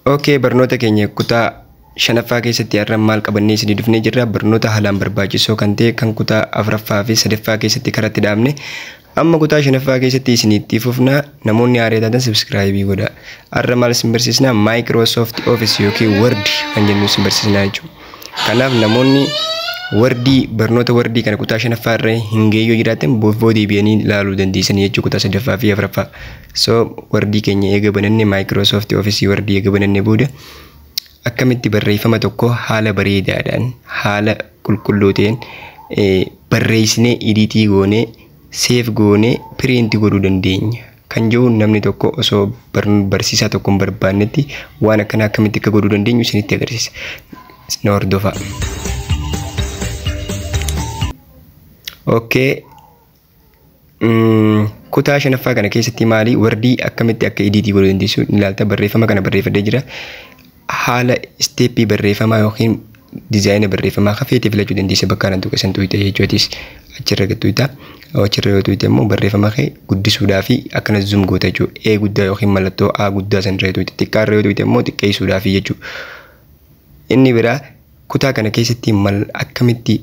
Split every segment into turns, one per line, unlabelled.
Okay, barnoota keenya kutaa shanaffaa keessatti har'a maal qabannee isinii dhufnee jirra? Barnoota haalaan barbaachisoo kan ta'e kan kutaa afuraffaa fi sadaffaa keessatti karatti dhaabne amma kutaa shanaffaa keessatti isinitti fufna. Namoonni haaraa taatan subscribe godhaa. Har'a maal isin barsiisna? Microsoft Office yookiin Word kan jennu isin barsiisna jechuudha. Kanaaf namoonni Wordii barnoota Wordii kana kutaa shanaffaa irra hin geeyyoo jiraatan boofoo deebi'anii ilaaluu dandeessanii jechuudha kutaa sadaffaa fi afuraffaa. So Wordii keenya eega bananne, Microsoft Office Wordii eega bananne booda akkamitti barreeffama tokko haala bareedaadhaan, haala qulqulluu ta'een barreessinee, edit goonee, save goonee, print godhuu dandeenya kan jiru, namni tokko osoo barsiisaa tokko hin barbaannetti waan akkanaa akkamitti akka godhuu dandeenyu isinitti agarsiisa. Na hordofaa. Okay. Kutaa shanaffaa kana keessatti maali? Wordii akkamitti akka edit godhuu dandeessu ni ilaalta. Barreeffama kana barreeffadhee jira. Haala step barreeffamaa yookiin design barreeffamaa kafeetii filachuu dandeessa. Bakka kanatti tuqe tuqxe jechuutis achirra tuqxa. Achirra yoo tuqxe immoo barreeffama kee guddisuudhaa fi akkana zoom goota jechuudha. E guddaa yookiin mallattoo A guddaa san irra tuqxe. Xiqqaa irra yoo tuqxe immoo xiqqeessuudhaa fi jechuudha. Inni biraa kutaa kana keessatti mal akkamitti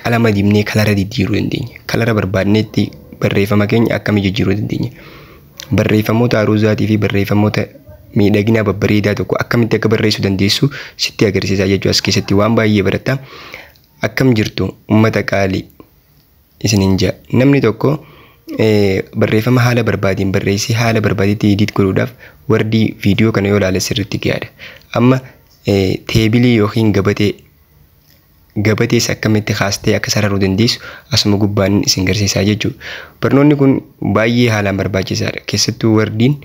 qalama dibnee color jijjiiruu dandeenya? Color barbaadnetti barreeffama keenya akkamitti jijjiiruu dandeenya? Barreeffamoota aruuzaatii fi barreeffamoota miidhaginaa babbareedaa tokko akkamitti akka barreessuu dandeessu sitti agarsiisaa jechuudha. As keessatti waan baay'ee baratta. Akkam jirtu uummata qaalii isiniin jedha. Namni tokko barreeffama haala barbaadeen barreessee haala barbaadetti edit godhuudhaaf Wordii viidiyoo kana yoo ilaale sirriitti gahaadha. Amma table yookiin gabatee gabatees akkamitti kaastee akka sararuu dandeessu asuma gubbaan isin garsiisaa jechuudha. Barnoonni kun baay'ee haalaan barbaachisaadha. Keessattuu Wordiin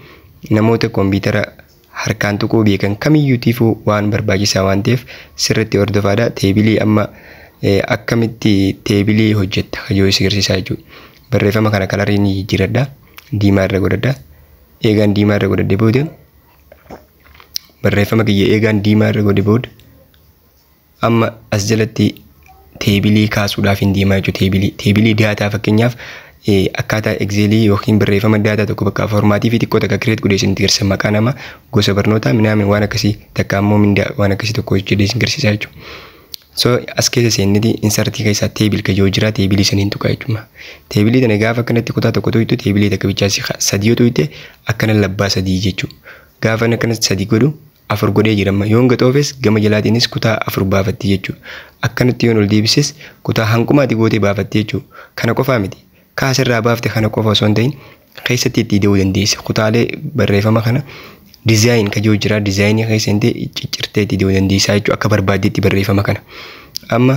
namoota kompiitara harkaan tuquu beekan kamiyyuutiifuu waan barbaachisaa waan ta'eef sirriitti hordofaadha. Table amma akkamitti table hojjetta kayyoo isin agarsiisaa jechuudha. Barreeffama kana color ni jijjiiradha. Diimaa irra godhadha. Eegaan diimaa irra godhadhe booda, barreeffama kiyya eegaan diimaa irra godhe booda, amma as jalatti table kaasuudhaaf hin deemaa jechuudha. Table data fakkeenyaaf akkaataa Excelii yookiin barreeffama data tokko bakka format fi xiqqoo takka create godhee isinitti agarsiisa. Maqaa nama, gosa barnootaa, minaamin waan akkasii takka ammoo mindaa waan akkasii tokko hojjedhee isin agarsiisa jechuudha. So as keessa seenniti insert keessaa table kan yoo jira table saniin tuqa jechuudha. Table tana gaafa akkanatti kutaa tokko tuqxu table takka bichaa si sadii yoo tuqxe akkana labbaa sadii jechuudha. Gaafa akkana sadii godhu afur godhee jira amma yoon gaxoofes gama jalaatiinis kutaa afur baafatti jechuudha. Akkanatti yoon ol deebises kutaa hanqumaati gootee baafatti jechuudha. Kana qofaa miti. Kaasirraa baafte kana qofa osoo hin ta'in keessatti itti ida'uu dandeessa. Kutaalee barreeffama kana design kan jiru jira. Design keessa hin ta'e ciccirtee itti ida'uu dandeessa jechuudha akka barbaaddetti barreeffama kana. Amma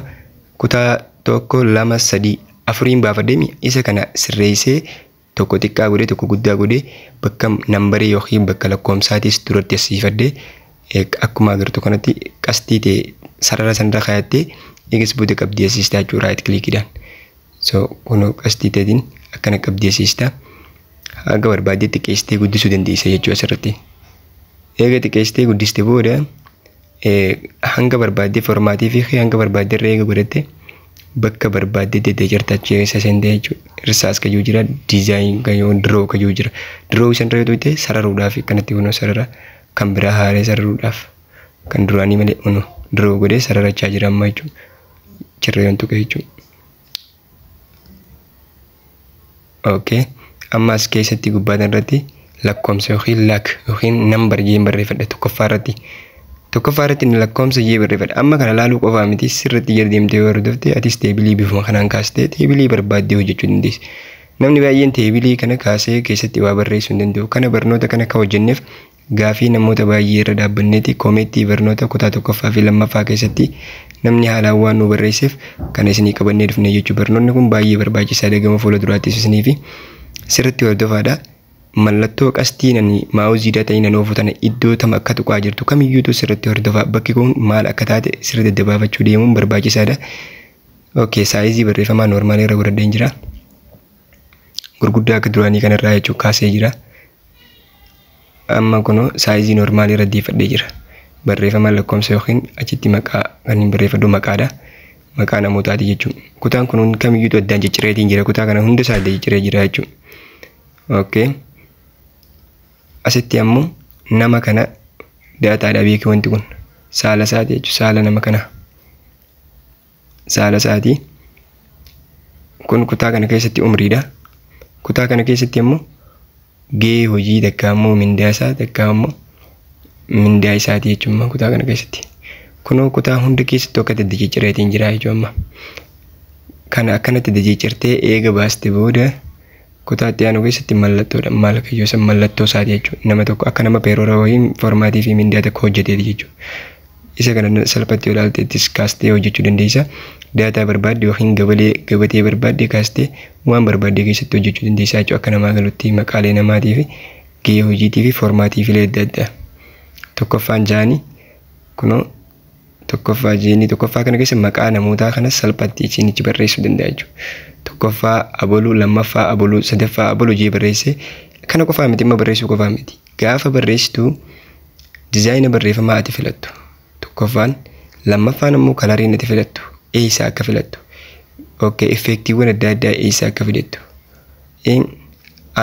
kutaa tokko, lama, sadii, afuriin baafadhee isa kana sirreessee tokko xiqqaa godhee tokko guddaa godhee bakka number yookiin bakka lakkoomsaatis duratti asiifadhee akkuma agartu kanatti qastii ta'e sarara sanarra kaayattee eegas booda qabdii asiistaa jechuudha right clickiidhaan. So kunoo qastii ta'eetiin akkana qabdii asiistaa haga barbaadde xiqqeessitee guddisuu dandeessa jechuudha asirratti. Eega xiqqeessitee guddiste booda hanga barbaadde format fi hanga barbaadde irra eega godhatte bakka barbaadde dedee jirta achi keessa seentee jechuudha. Irsaas kayyuu jira, design kayyuu, draw kayyuu jira. Draw isan irra yoo ta'e sararuudhaaf akkanatti kunoo sarara kan biraa haaree sararuudhaaf kan duraanii malee kunoo draw godhee sararachaa jira amma jechuudha. Achirra yoon tuqe jechuudha. Okay. Amma as keessatti gubbaa irratti lakkoomsa yookiin lak yookiin number jeen barreeffadha tokkoffaa irratti. Tokkoffaa irratti lakkoomsa jee barreeffadha. Amma kana laaluu qofaa miti, sirriitti jala deemtee yoo hordofte atis table bifuma kanaan kaastee table barbaaddee hojjechuu dandeessa. Namni baay'een table kana kaasee keessatti waa barreessuu hin danda'u. Kana barnoota kana akka hojjenneef gaafii namoota baay'ee irra dhaabbanneeti comment barnoota kutaa tokkoffaa fi lammaffaa keessatti namni haalaan waan nu barreesseef kana isinii qabannee dhufne jechuudha. Barnoonni kun baay'ee barbaachisaadha gama fuula duraattis isinii fi sirriitti hordofaadha. Mallattoo qastii nani mouseiidha ta'in nan oofu tana iddoo tam akka tuqaa jirtu kamiyyuutu sirriitti hordofaa. Bakki kun maal akka taate sirriitti daddabaafachuu deemuun barbaachisaadha. Okay, size barreeffamaa normal irra godhadheen jira. Gurguddaa akka duraanii kanarraa jechuun kaasee jira. Amma kunoo size normal irra deeffadhee jira. Barreeffama lakkoomsa yookiin achitti maqaa kan hin barreeffadhu maqaadha. Maqaa namootaati jechuudha. Kutaan kun kamiyyuutu addaan ciccireetiin jira. Kutaa kana hunda isaa addaan cicciree jira jechuudha. Okay. Asitti ammoo nama kana Daataadha beekii wanti kun. Saala isaati jechuudha. Saala nama kanaa. Saala isaati. Kun kutaa kana keessatti umriidha. Kutaa kana keessatti immoo gahee hojii takka immoo mindaa isaa takka immoo mindaa isaati jechuudha kutaa kana keessatti. Kunoo kutaa hunda keessatti akka itti ciccireetiin jira jechuudha amma. Kana akkanatti ciccirtee eega baaste booda kutaa itti aanu keessatti mallattoodha. Maal kayyoo san mallattoo isaati jechuudha. Nama tokko akka nama payroll wayii foormaatii fi mindaa tokko hojjeteeti jechuudha. Isa kana salphatti yoo ilaalte ittis kaastee hojjechuu dandeessa. Daataa barbaadde yookiin gabatee barbaadde kaastee waan barbaadde keessatti hojjechuu dandeessa jechuudha. Akka namaa galutti maqaalee namaatii fi gahee hojiitii fi foormaatii fi adda addaa. Tokkoffaan jaanii kunoo tokkoffaa jeenii tokkoffaa kana keessa maqaa namootaa kana salphatti isinichi barreessuu danda'a jechuudha. Tokkoffaa aboluu, lammaffaa aboluu, sadaffaa aboluu jee barreesse kana qofaa miti, amma barreessuu qofaa miti. Gaafa barreessitu dizaayina barreeffamaa ati filattu. Tokkoffaan, lammaffaan immoo coloriin ati filattu eessa akka filattu. Okay, effectiiwwan adda addaa eessa akka fidattu.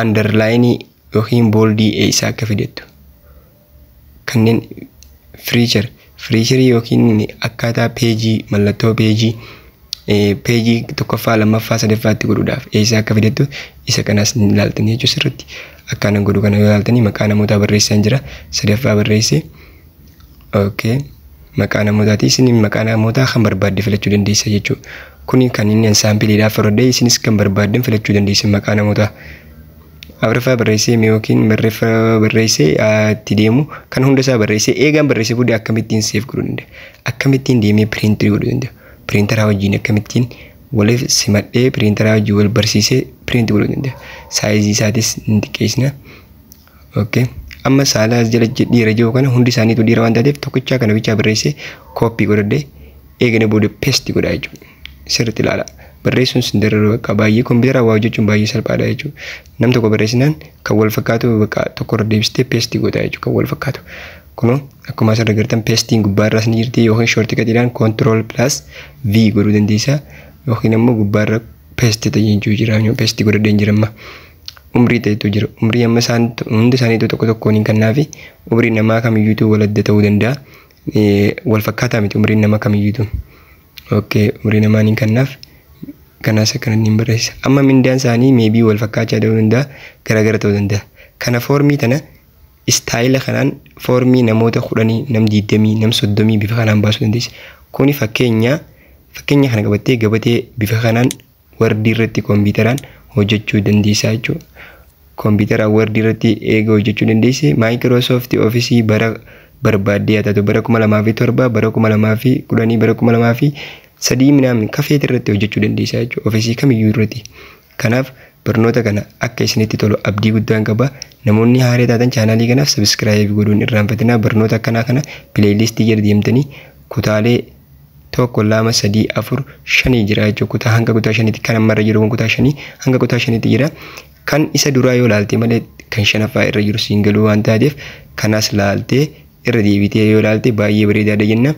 Underlineii yookiin boldii eessa akka fidattu. Kanneen featureii yookiin akkaataa peejii, mallattoo peejii, peejii tokkoffaa, lammaffaa, sadaffaatti godhuudhaaf eessa akka fidattu isa kanas ni ilaaltanii jechuudha sirriitti. Akkaan godhu kana yoo ilaaltanii maqaa namootaa barreessaa jira. Sadaffaa barreesse. Okay. Maqaa namootaati. Isin maqaa namootaa kan barbaadde filachuu dandeessa jechuudha. Kuni kan inni sampleiidhaaf fudhadhe, isinis kan barbaaddan filachuu dandeessa maqaa namootaa. Afuraffaa barreessee yookiin barreeffama barreessee itti deemu kan hunda isaa barreessee eegaan barreessee booda akkamittiin save godhuu danda'a? Akkamittiin deemee printerii godhuu danda'a? Printeraa wajjin akkamittiin waliif simadhee printeraa wajjin wal barsiisee print godhuu danda'a? Sizeii isaatis ni xiqqeessina. Okay. Amma saala as jala dhiira jiru kana hundi isaaniitu dhiira waan taateef tokkichaa kana bichaa barreessee copy godhadhee eegana booda paste godhaa jechuudha. Sirriitti ilaala. Barreessuun sin dararu bakka baay'ee kompiitara waa hojjechuun baay'ee salphaadha jechuudha. Nam tokko barreessinaan kan wal fakkaatu bakka tokko irra deebistee paste godhaa jechuudha kan wal fakkaatu. Kunoo akkuma asirra agartan pasteiin gubbaarraas ni jirti, yookiin shortcutiidhaan control plus V godhuu dandeessa, yookiin immoo gubbaarra paste ta'ee jira, paste godhadhee jira amma. Umrii ta'etu jira. Umrii amma isaan hundi isaaniitu tokko tokkoon hin kennaafi, umrii namaa kamiyyuutu wal adda ta'uu danda'a. Wal fakkaataa miti umriin nama kamiyyuutu. Okay, umrii namaa ni kennaaf. Kanaas akkana ni barreessa. Amma mindaan isaanii maybe wal fakkaachaa ta'uu danda'a, garaagara ta'uu danda'a. Kana foormii tana stylea kanaan foormii namoota 10, nam 20, nam 30 bifa kanaan baasuu dandeessa. Kuni fakkeenya kana qabattee gabatee bifa kanaan Wordii irratti kompiitaraan hojjechuu dandeessa jechuudha. Kompiitaraan Wordii irratti eega hojjechuu dandeesse, Microsoft Officeii bara barbaaddee haa taatu, bara 2007, bara 2010, bara 2003 minaamin kafeet irratti hojjechuu dandeessa jechuudha. Officeii kamiyyuu irratti. Kanaaf barnoota kana akka isinitti tolu abdii guddaan qaba. Namoonni haaraa taatan channelii kanaaf subscribe godhuun irraanfatinaa. Barnoota akkanaa kana playlistii jala deemtanii kutaalee tokko, lama, sadii, afur, shanii jira jechuudha. Kutaa hanga kutaa shaniitti kan ammarra jiru kun kutaa shanii hanga kutaa shaniitti jira. Kan isa duraa yoo laalte malee kan shanaffaa irra jiru siin galuu waan taateef, kanas laaltee irra deebitee yoo laalte baay'ee bareedaadha jenna.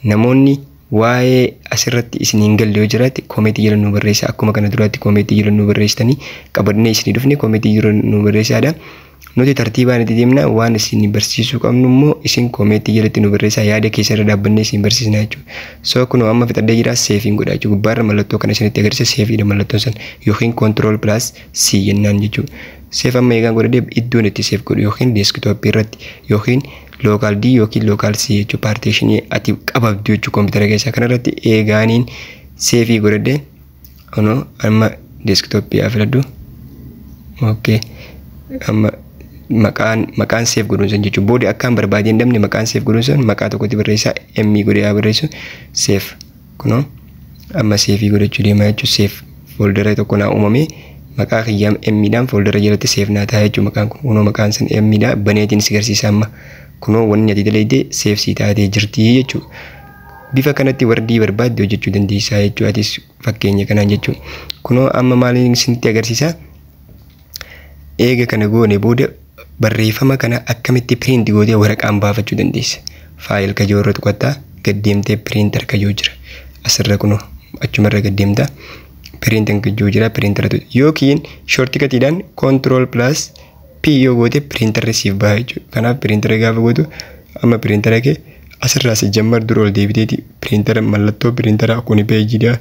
Namoonni waa'ee asirratti isin hin galle yoo jiraate commentii jala nu barreessa. Akkuma kana duraatti commentii jala nu barreessitanii qabannee isinii dhufne commentii jala nu barreessaadha. Nuti tartiibaan itti deemna, waan isin barsiisuu qabnu immoo isin commentii jalatti nu barreessaa, yaada keessa irra dhaabbannee isin barsiisna jechuudha. So kunoo amma fixadhee jira, saveiin godha jechuudha. Gubbaarra mallattoo kana isinitti agarsiisa, saveiidha mallattoon san, yookiin control plus C jennaan jechuudha. Save amma eegaan godhadhee iddoon itti save godhu yookiin desktopii irratti yookiin local D yookiin local C jechuudha, partitionii ati qababdu jechuudha kompiitara keessaa kanarratti eegaaniin saveii godhadhee kunoo amma desktopii haa filadhu. Okay. Amma maqaan save godhuun san jechuudha. Booda akkaan barbaadee hin dhabne maqaan save godhuun san maqaa tokkotti barreessaa, M godhee haa barreessu, save. Kunoo amma saveii godhachuu deemaa jechuudha. Save foldera tokko naa uumame, maqaa kiyyaam M'dhaan foldera jalatti save naa ta'a jechuudha maqaan kun. Kunoo maqaan san M'dha, baneetiin si agarsiisa amma. Kunoo wanni ati dalagde save sii taatee jirti jechuudha. Bifa kanatti Wordii barbaadde hojjechuu dandeessaa jechuudha atis fakkeenya kanaan jechuudha. Kunoo amma maaliin isinitti agarsiisa? Eega kana goone booda barreeffama kana akkamitti print gootee waraqaan baafachuu dandeessa? File kajoo irra tuqattaa, gad deemtee printer kajoo jira. Asirra kunoo achumarra gad deemtaa. Printer kajoo jira, printera yookiin shortcutiidhaan control plus P yoo goote printerri siif baha jechuudha. Kanaaf printera gaafa gootu Amma piriintara kee asirraa si jammar dura ol deebiteeti piriintara, mallattoo piriintara kuni peejiidha.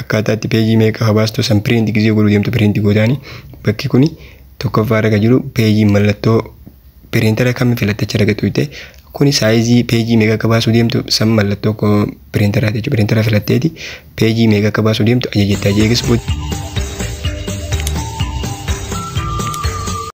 Akkaataa itti peejii meeqa habaastu san print gizee godhuu deemtu print gootaani. Bakki kuni tokkoffaa irra kan jiru peejii, mallattoo piriintara kam filattee achi argatu ta'e. Kuni saayizii peejii meeqa akka baasuu deemtu san mallattoo piriintaraati jechuudha. Piriintara filatteeti peejii meeqa akka baasuu deemtu ajajjettaa jeeqis.